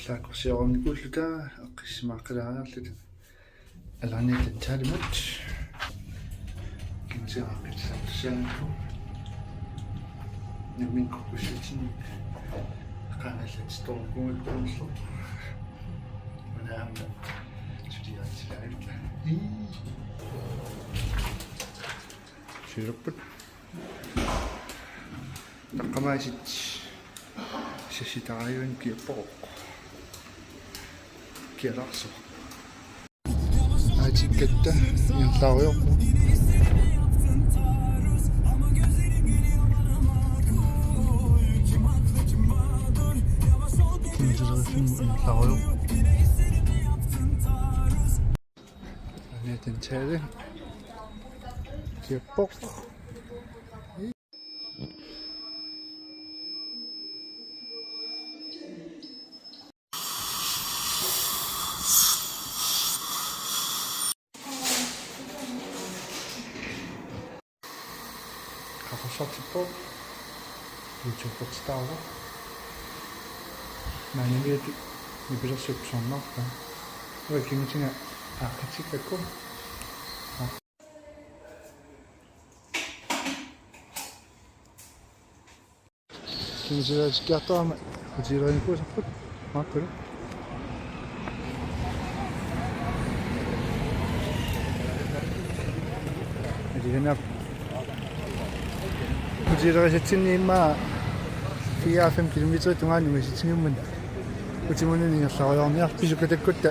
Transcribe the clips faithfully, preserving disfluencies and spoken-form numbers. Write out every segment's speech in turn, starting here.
Taakkorsiornikuulluta eqqissisimaaqqaalaariarluta. Alaani tantaalimut. Kimsiaqqitsaartussaanakku. Nammineq kukkussatsinnik. Qaangallat stormikuunngikkulu. Unaamma suliaatilaarluta. Siullerput. Taqqamaasit. Sassitarajuani kiappoq. Kialaarsuaq. Aatikkatta ingerlaarujoorpoq. Ingerlaarujoorpoq. Aniatin tale. Kiappoq. Qaqussartippoq. Iitsuupput taava. Maanimiut nipilersuup sornaarpa. Uakinngutinga aaqqitsikkakkut. Kingusivaatikkiartorama hotelerinikuusarput maakkulu. Alianap. Hotelerisatsinnit immaqa fire-fem kilometer tungaanut ungasitsinngimmat. Utimut ingerlaarujoorniarluta, pisukkattakkutta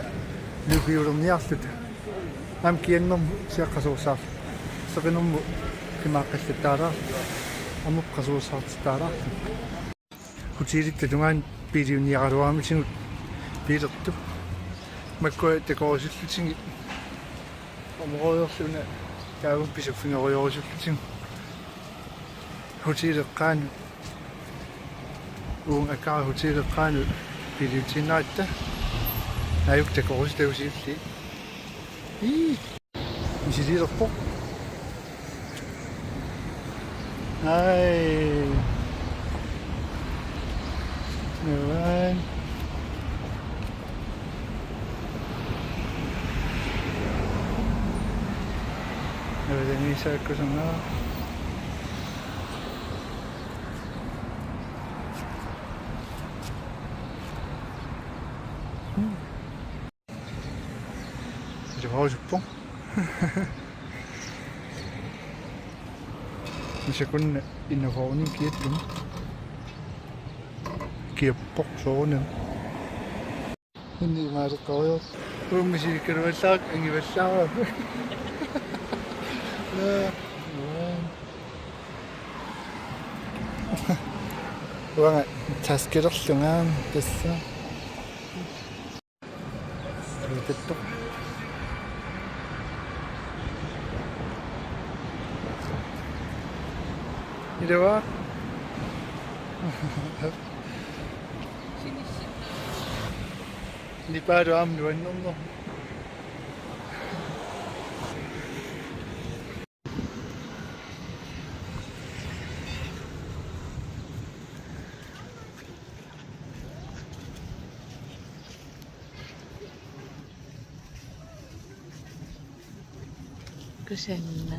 lukiulerniarluta. Aamma kiannermut siaqqasoorsaarluta. Seqinermut qimaaqqallattaalaarluta. Aamma qasuersaartittaalaarluta. Hotelitta tungaanut biiliunniaraluaramitigut biilertut. Makkua takorusullutigit. Områderluna taavun pisuffigerujorusullutigu. Hotelip qaanut. Uunga akara hotelip qaanut biiliutiinnaratta. Aajuku takorusutagut siulliit. Ii. Misiliilerpoq. Ai. Nuan. Nuan, ni sakku sana. Iluarusuppoq. Massakkut innafoorni kiattumi. Kiappoq soorunami. Inni maaleqqarujoor. Uummi silikkaluallaaq angivallaarama. Naa, naa. Uanga taskilerlunga tassa. Itattoq. Ilua. Nipaalu aamma nuannerneq. Kusanna.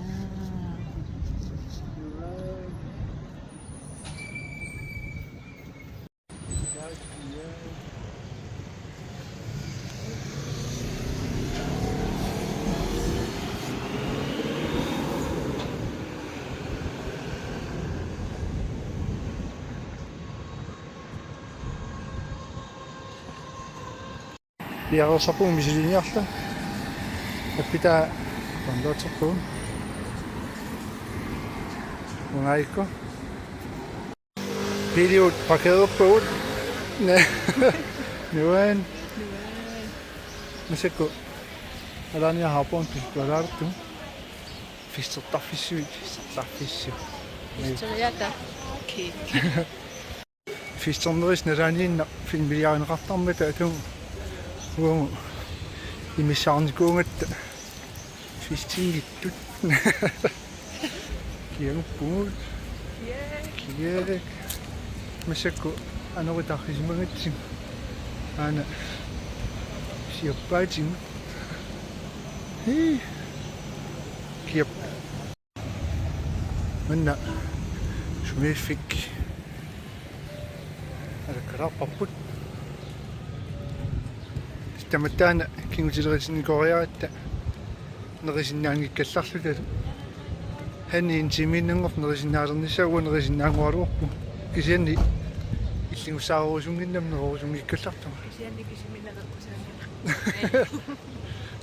Piareersarpunga misiliiniarluta. Appitaa downloaderpugut. Ungaikko. Biiliut parkeererpagut. Nuan. Massakkut. Alaani harpoon pissualaartumik. Fistertarfissuit, fistertarfissuit. Fisteriata. Okay. Fisternerisa nalaaniinnaq filmiliarineqartarmata atugu uagut imissaarnikuugatta fistinngitsut. Kiaguppugut. Kiag. Massakkut anoritarrisimagatsigu. Aana siappaatigut. Hii. Kiap. Manna sumiiffik alakkalaarparput. Tamatta aana kingutilerisinnikooriaratta nerisinnaanngikkallarlutalu. Hanni en timiinnanngortoq nerisinnaalernissaa, uanga nerisinnaanngoraluarpunga. Kisianni illingussaarerusunnginnama nererusunngikkallartunga. Kisianni kisimiinnareqqusaanngilaq.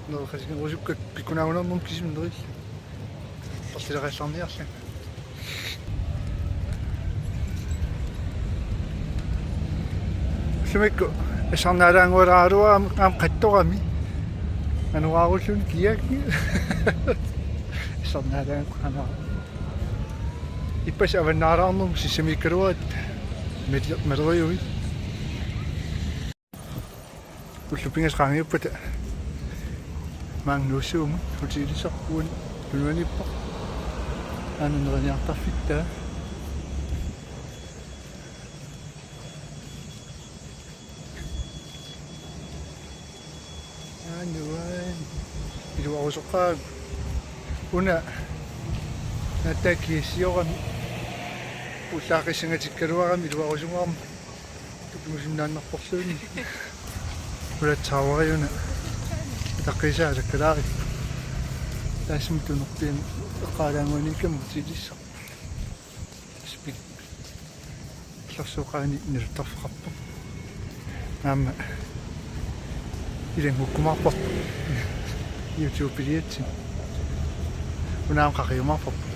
Nereqatigerusukkat pikkunaagunarnermut kisimi nerillugu. Torlilerallarniarlanga. Sumiikku asarnaalaannguaraluarami aamma qattorami. Anoraarulluni kiak. Asarnaalaannguaraluarami. Ippassaq avannaalaarnermut sissamiikkaluaratta. Mal-, maleriui. Ullut pingasut qaangiuppata maanga nuussuummat hotelissarput, uani tunuaniippoq. Aana neriniartarfittaa. Aana uani iluarusoqaagut. Una naattakkiassiorami ullaaqissangatikkaluarami iluarusunnguarmi. Tupimusinnaannarporluunniit. Ulatsaaruariuna. Utaqqiisaa alakkalaarippoq. Taassuma tunerpianut eqqaalaannguaniikkama hotelissarput. Spik. Illersuup qaani naluttarfeqarpoq. Aamma ilanngukkumaarparput. YouTube-iliatsinni. Una aamma qaqiumaarparput.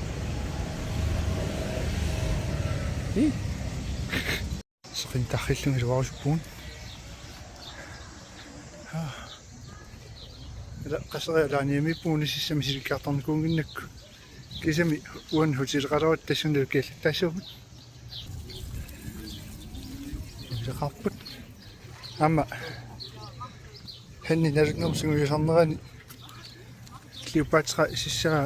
Ii. Seqinneqarlunga iluarusuppugut. Ila qasseria laaniamiippugut una sissami silikkiartarnikuunnginnakku. Kisimi uani hotelleqalaaratta tassunga kiallattaassaagut. Ileqarput. Aamma Hanni nalunnermut sungiusarnerani Kleopatra sissaa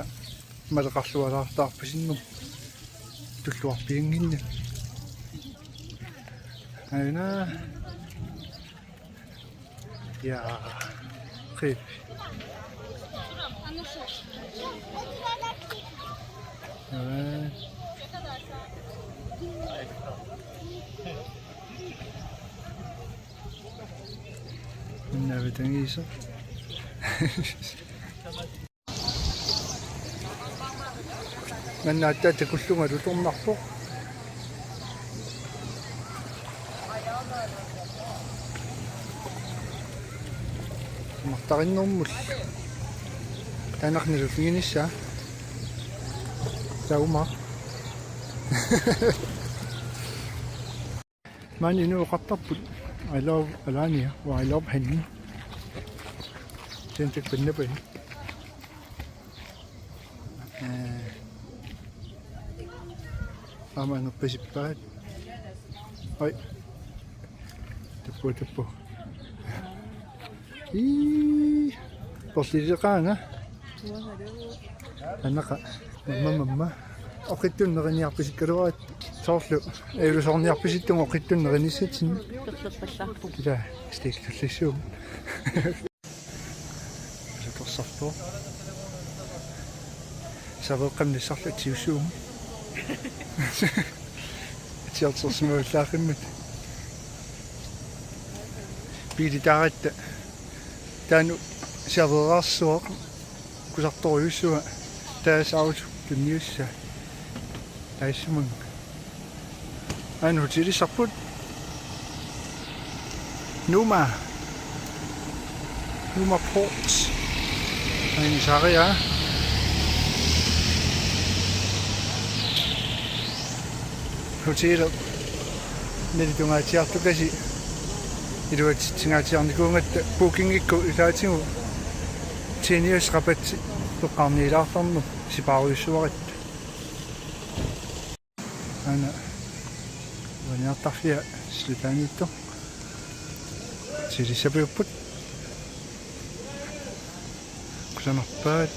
maleqarlualaartaarpasinnermut tulluarpiannginnami. Aana. Ja. Qip. Aa. Minnavitangiisoq. Manna aatsaat takullunga alutornarpoq. Martarinnermut. Taanna nalulliginissaa. Tauma. Maani inuup oqartarput: "I love Alania" or "I love Hanni". Sen tak pinnapai. Eh. Aamma angerpasippaat. Oi. Tappu, tappu. Ii. Porlileqaanga. Annaqa. Mamma, mamma. Oqittunik neriniarpisikkaluaratta. Soorlu ilusorniarpisittut oqittunik nerinissatsinnut. Torlerpallaarpoq. Ila, stik tullissuum. Alutorsarpoq. Saveeqqamik nassarlu atsiussuummat. Atsiartorsimavallaaqimmat. Biilitaaratta. Taanna saveerarsuaq. Kusartorujussuaq. Taasaarusu tunniussaa. Taassumaga. Aana hotelissarput. Nuuma. Nuuma Port. Aana saaria. Hotel. Nalutungaatsiartukasi iluatsitsingaatsiarnikuugatta bookingikku ilaatigut Genius rabat eqqaaniilaartarneq sipaarujussuaratta. Aana uaniartarfia slutaaniittoq. Silissapiupput. Kusanarpaat.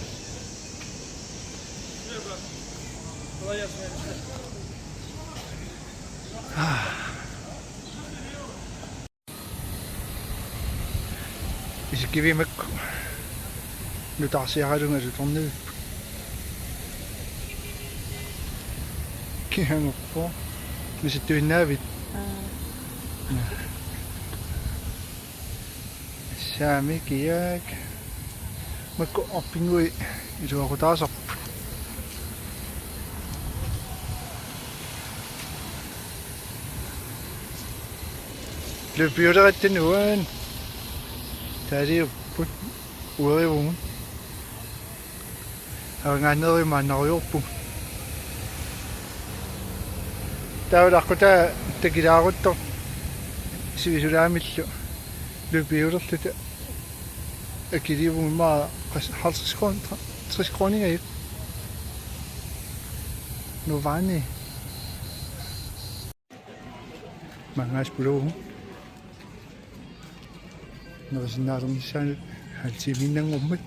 Ah. Isikkiviup makku nutaarsiaralugu alutornavipput. Kiangorpo. Misittuinnaavit? Aa. Saami kiak. Makku orpingui iluaqutaasarput. Løbehjulerattunuan. Taaliupput uerivugut. Avangaanneeriumaannarujoorpugut. Taava aqqutaa takilaaruttoq sivisulaamillu løbehjulerluta akiliivugut immaqa qas-, halvtreds kroner, tres kroningajuk. Nuvani. Mangaas pulugu. Nerisinnaalernissaanut halv tiimiinnanngormat.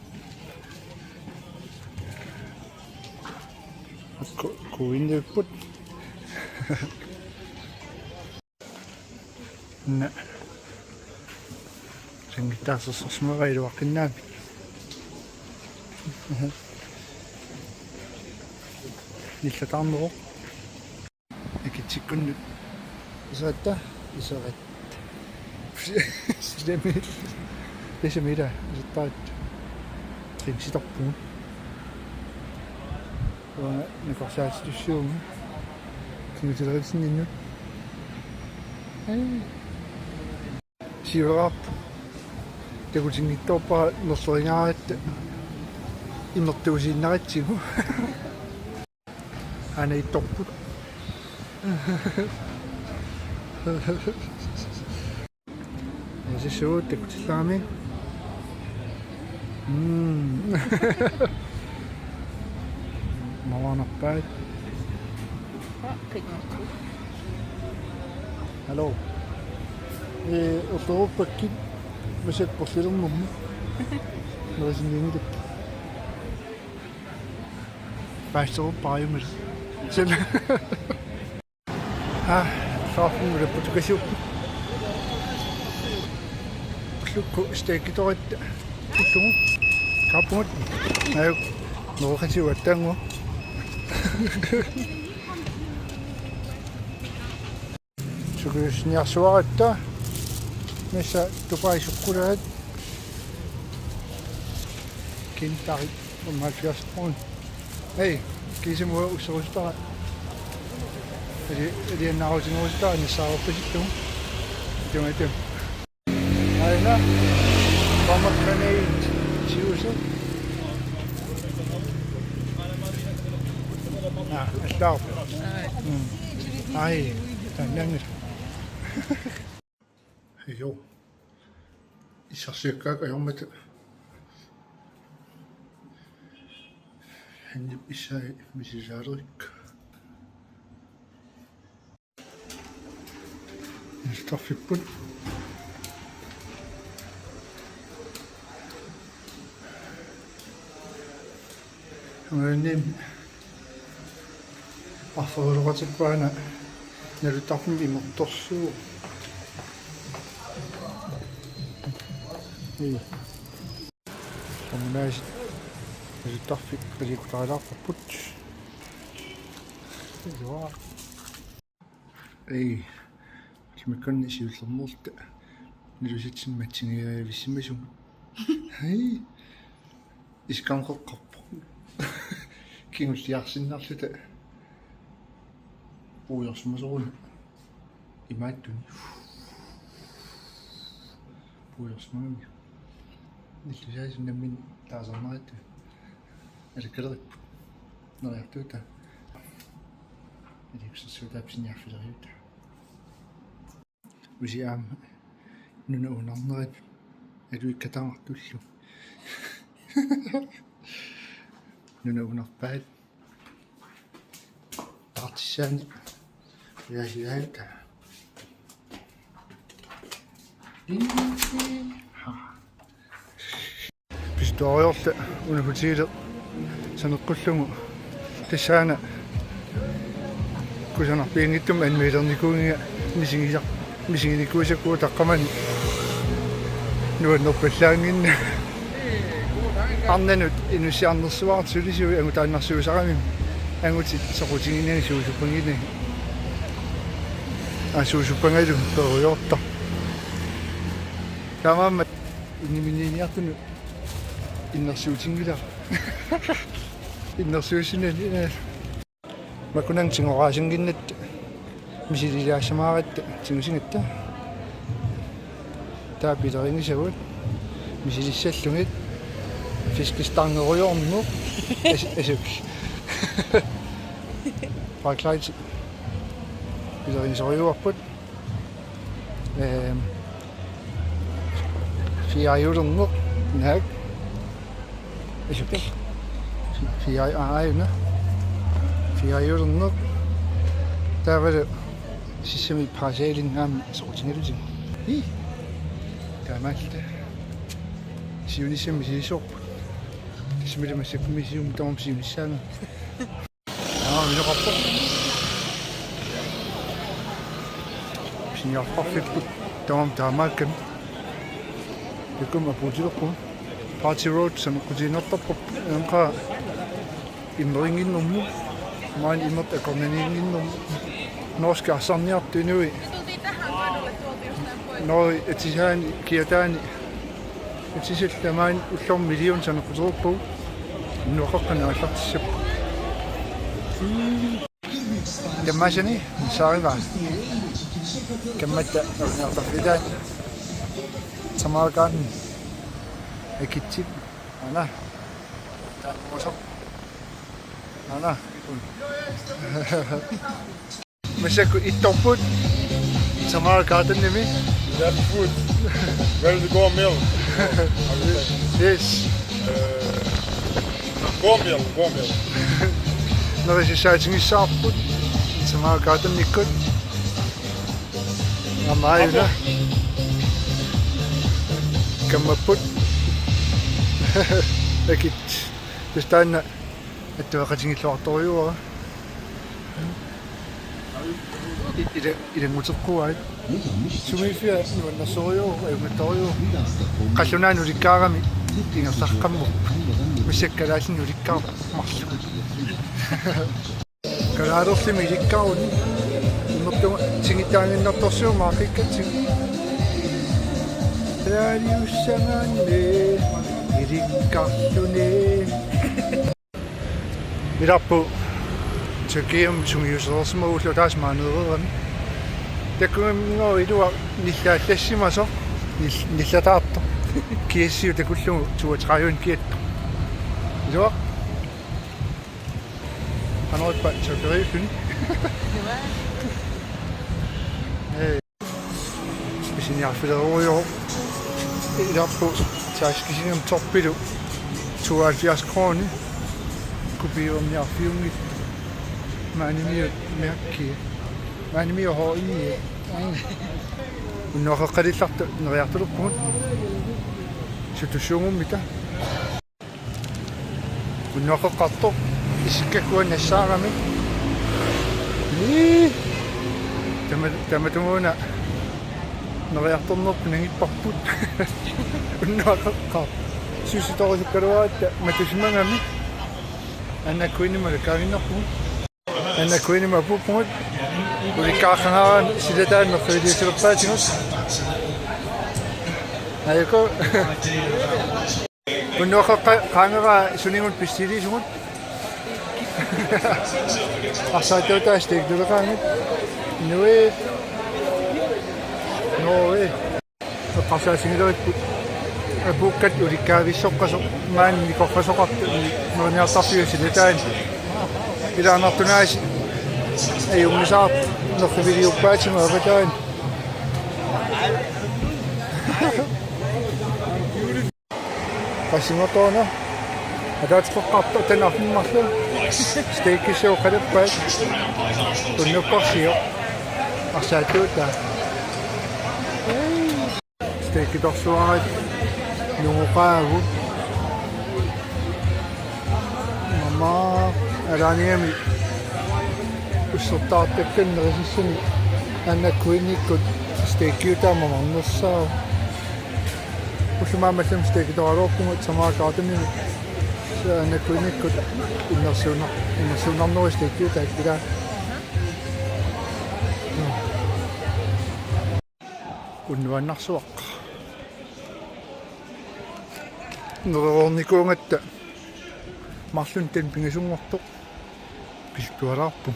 Ku-, kuinnipput. Naa. Sanngittaarsersorsimavara iluaqqinnaamik. Nillataarneroq. Ikitsikkunnut. Iseratta, iseratta. Silami. Tassami ila, isertaat. Trinksitarpugut. Uanga nakorsaatitussiuvugut. Kingutileritinnginnut. Hej. Siuleraarpoq. Takutinngitsoorpara nerlerigaaratta imertuusiinnaratsigu. Aana ittorput. Asissuut takutillaamik. Mm. Mavanarpaat. Hallo. Ee, ortoruppakki massakkut porsilernermi. Nerisinnianngilakka. Paasterup paajumil. Sen. Ah, saafin ulapput tukasiupput. Lukku steakitorit. Lukku. Kapungut. Ajuk. Noqatiuattaangu. Sukujussiniarsuaratta. Massa Dubai sukkulaat. Kintarit femoghalvfjerds kroner. Hej, kisimua usserusutara. Eli, eli annaarutinerusutara nissaarpasittu. Itungatim. Aina. Pomegranate juice. Ah, allaarpoq. Mm. Ai, taannaanngilaq. Joo. Issarsiakkaakka ajormata. Hannip issai misilisaalerikka. Iltarfipput. Angalanermi arferuloqatippaana naluttarfimmi imertorsuuvoq. Ii. Samulaasi naluttarfik qaliukkutarilaarparput. Iluaa. Ei, ullumikkut siullermeerluta nalusatsinnik matsingiavissimasugut. Hej. Iskam qeqqarpoq. Kingulliarsinnarluta. Puigorsimasoruna. Imaattuni. Puigorsimagami. Nillusaasunammin taasarnerattut. Alakkaleripput. Neriartuuta. Aliikkusersuutaap siniarfileriuta. Usi aamma nuna unarnerat aluikkataartullu. Nuna unarpaat. Taartissaani. Ujaasigaata. Ii. Ha. Pisituariorta una hotelli saneqqullugu tassaana kusanarpianngitsumik anmeerernikuugiga misigisaq misiginikuusakka taqqamani. Nuannerpallaannginnami. Arnanut inussiarnersuartut sulisui angutaannarsuusarami. Angutit soqutiginagit suusuppaginagit. Aa, suusuppagalugit perujoortoq. Taamaammat inniminniiniartunut innersuutinngilaq. Innersuussinani. Makunannga tigoraasanginnatta misililaassamaaratta tigusigatta. Taava pilerigisagut misilissallugit. Fiskestangerujoorneq. As-, asuk. Backlight. Pilerigisorujuarput. Ehm, fiajulerneq, naak. Isuk. Fia-, aa, aajuna. Fiajulerneq. Taavalu sissami paasalinngaanniit soqutigalutigu. Ii. Taamaalilluta. Siunissami siusoorput. Tassami massakkumi siumut tamarmik siunissaanngillat. Aa, minoqarpoq. Pisiniarfipput tamarmik taamaakkami. Takukkuma apuutilerpugut. Party Road saneqqutiinnartarpoq. Anqa immerinnginnermut. Maani immert akornanniinnginnermut. Norske arsarniartut inuit. Norge atisaani kiataani. Atisallu tamaani ullormi million saneqqutereerpagut. Unnuaqaqqani aallartissapput. Tammassani saariva. Kammatta erniartarfitaani. Samarkand. Akitsit. Ana. Taammusoq. Ana. Massakkut ittorput Samara Gardenimi. That's food. Where is the gourmet? Yes. Uh, gourmet, gourmet. Nerisassaatigissavut Samara Gardenikkut. Aamma aajuna. Kammapput. Akit. Tassa taanna attueqatigiilluartorujuuara. I-, ila-, ilannguteqquaat. Sumiiffia nuannersorujuuvoq, ajunngitsorujuuvoq. Qallunaanut ulikkaarami ingerlaqqammerput. Massakkut kalaallinut ulikkaarpoq marluk. Kalaalerlimi ilikkaruni. Immertugut tigutaannginnartorsiuvoq maaqqikkatsigu. Kalaaliussagaanni ilikkarluni. Ilarput Tyrkiami sungiusereersimaguit ulloq ataaseq maaneereerami. Takunnginnami ilua nillaallassimasoq, nil-, nillataartoq. Kiassiu takullugu toogtredive kiattoq. Ilua. Qanorippa tyrkeriulluni. Ee. Pisiniarfilerujoq. Ilarput taskisigami toppilu tooghalvfjerds kroner. Kopiorniarfiunngillat. Maanimiut mærki. Maanimiut H I. Unnuaqeqqalillartut neriartulerpugut. Sutussuugummita. Unnuaqeqqartoq isikkakkut nassaarami. Ii. Tama-, tamatumuuna neriartornerput nangipparput. Unnuaqeqqaartoq. Suusitorisukkaluaratta matusimagami. Anna Queenimut alakkaannginnarpugut. Anna Queenimut apuuppugut. Ulikkaarlugu silataanut nerriviliussilerpaatigut. Ajuku. Unnuaqeqqaangeraa sunigut pissiliisugut. Arsaattuutaa steak nuleqaagut. Nuit. Nuit. Eqqarsaatigilerput. Apuukkat ulikkaavissoqqasoq maani nikorfasoqartoq nerniartarfiup silataani. Ilaannartunaasi. Ajunngitsoorpoq nerriviliuppaatigut avataani. Qassinngortoq una. Ataatsimoortoq taanna arfineq-marluk. Steakissuup qalerpaat. Unnukkorsioq. Arsaattuutaa. Steakitorsuarit. Nungoqaagut. Mama alaaniami. Ussertaartakkannik nerisassanik. Anna Queenikkut steakiutaa mamarnersaavoq. Maammallam steikitoraluarpugut Tamara Gardenimi, nakuinikkut innersuunnar-, innersuunnarnerup steikiutaa ilaa. Unnuannarsuaq. Nereroornikuugatta marlunnik taanna pingasunngortoq pisuttualaarpoq.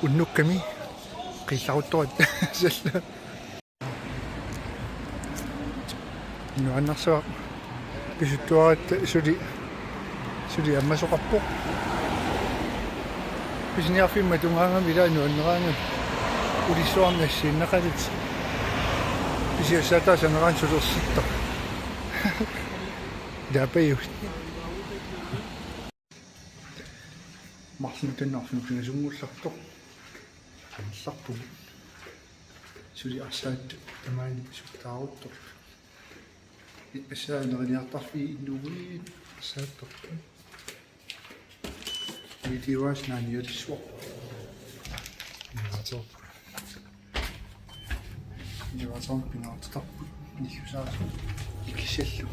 Unnukkami qiillaruttorit salla. Nuannersuaq. Pisuttuaratta suli, suli ammasoqarpoq. Pisiniarfimmi tungaangamik ilaa nuanneraangat. Ulissuarni assigiinnaqalutik. Pisiassaataa saneraanni sulersittoq. Ilaa pajuit. Marlunnik taanna arfineq-pingasunnguullartoq. Amerlarpugut. Suli arsaattut tamaani suttaaruttorput. Assaaneriniartarfiit innuuguit arsaattorput. Videoas naanialissuaq. Generator. Generator pingaartitarput. Nillusaasut. Ikissallu.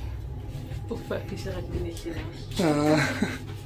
Uffa kiserakku nillinaa. Aa.